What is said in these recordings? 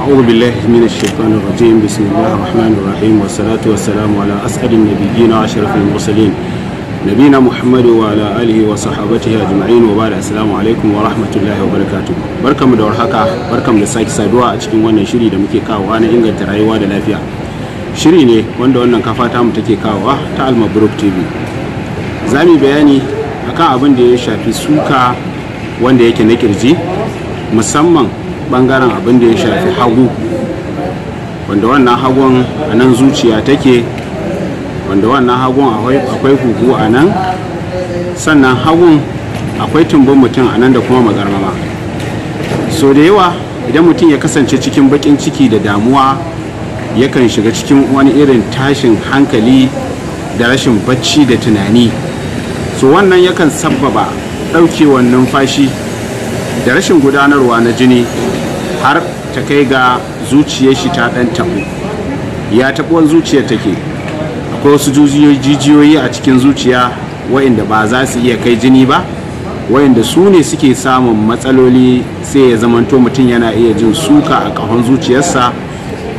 أعوذ بالله من الشيطان الرجيم. بسم الله الرحمن الرحيم، والصلاة والسلام على أسعد النبيين وأشرف المرسلين، نبينا محمد وعلى آله وصحابته أجمعين، وبعد. السلام عليكم ورحمة الله وبركاته. Barkamu da warhaka, barkamu da sake saduwa a cikin wannan shiri da muke kawowa na inganta rayuwa da lafiya. Shiri ne wanda wannan kafa ta mu take kawowa ta Almabruk TV. Za mu yi bayani akan abin da ya shafi suka wanda yake na kirji, musamman bangaren abin da ya shafi hagu, wanda wannan hagun a nan zuciya take, wanda wannan hagun akwai huhu a nan, sannan hagun akwai tumbin mutum a nan da kuma magarmama. So da yawa idan mutum ya kasance cikin bakin ciki da damuwa, yakan shiga cikin wani irin tashin hankali da rashin bacci da tunani. So wannan yakan sabbaba ɗaukewar numfashi da rashin gudanarwa na jini, har ta kai ga zuciyar shi ta ɗan taɓu. Ya taɓuwar zuciyar take? Akwai wasu jijiyoyi a cikin zuciya wa'inda ba za su iya kai jini ba, wa'inda su ne suke samun matsaloli, sai ya zamanto mutum yana iya jin suka a ƙahon zuciyarsa,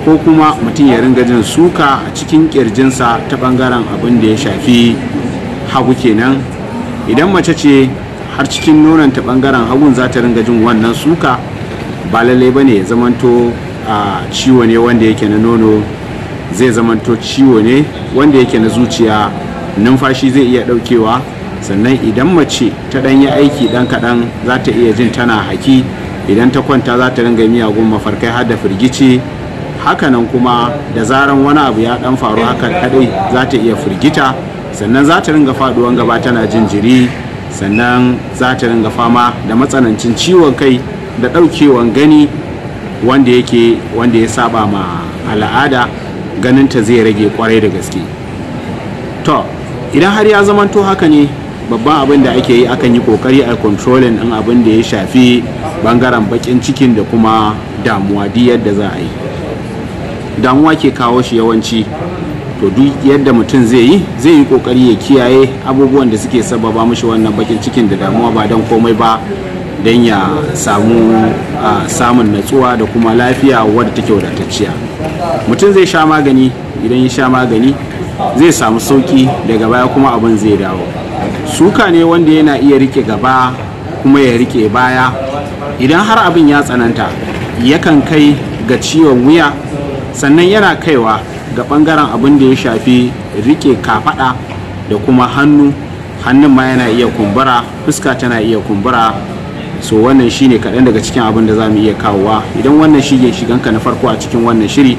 ko kuma mutum ya ringa jin suka a cikin ƙirjinsa ta ɓangaren abin da ya shafi hagu kenan. Idan mace ce, har cikin nonon ta bangaren hagun za ta ringa jin wannan suka. Ba lallai bane ya zamanto a ciwo ne wanda yake na nono, zai zamanto ciwo ne wanda yake na zuciya. Numfashi zai iya daukewa. Sannan idan mace ta dan yi aiki dan kaɗan, za ta iya jin tana haki. Idan ta kwanta, za ta ringa miyagun mafarkai har da firgici. Hakanan kuma da zaran wani abu ya dan faru haka kadai, za ta iya firgita. Sannan za ta ringa faduwan gaba, tana jin jiri. Sannan za ta ringa fama da matsanancin ciwon kai da ɗaukewan gani wanda yake wanda ya saba ma al'ada, ganinta zai rage kwarai da gaske. To idan har ya zamanto haka ne, babban abin da ake yi, akan yi kokari a controlling ɗin abin da ya shafi bangaren bakin cikin da kuma damuwa. Duk yadda za a yi, damuwa ke kawo shi yawanci. To duk yadda mutum zai yi kokari ya kiyaye abubuwan da suke sababa mishi wannan bakin cikin da damuwa, ba don komai ba, don ya samu samun natsuwa da kuma lafiya wadda take wadatacciya. Mutum zai sha magani. Idan ya sha magani, zai samu sauki. Daga baya kuma abin zai dawo. Suka ne wanda yana iya rike gaba kuma ya rike baya. Idan har abin ya tsananta, yakan kai ga ciwon wuya, sannan yana kaiwa ga bangaren abin da ya shafi rike kafada da kuma hannu. Hannun ma yana iya kumbura, fuska tana iya kumbura. So wannan shine kaɗan daga cikin abin da za mu iya kawowa. Idan wannan shige shiganka na farko a cikin wannan shiri,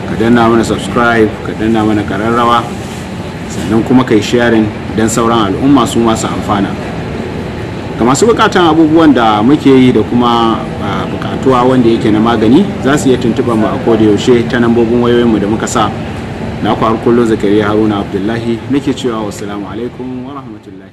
ka danna mana subscribe, ka danna mana kararrawa, sannan kuma kai sharing don sauran al'umma su masu amfana. Ga masu bukatan abubuwan da muke yi da kuma bukatuwa wanda yake na magani, za su iya tuntuɓar mu a koda yaushe ta nambobin wayoyinmu da muka sa. Na har kullum, Zakariya Haruna Abdullahi nake cewa wassalamu alaikum wa rahmatullahi.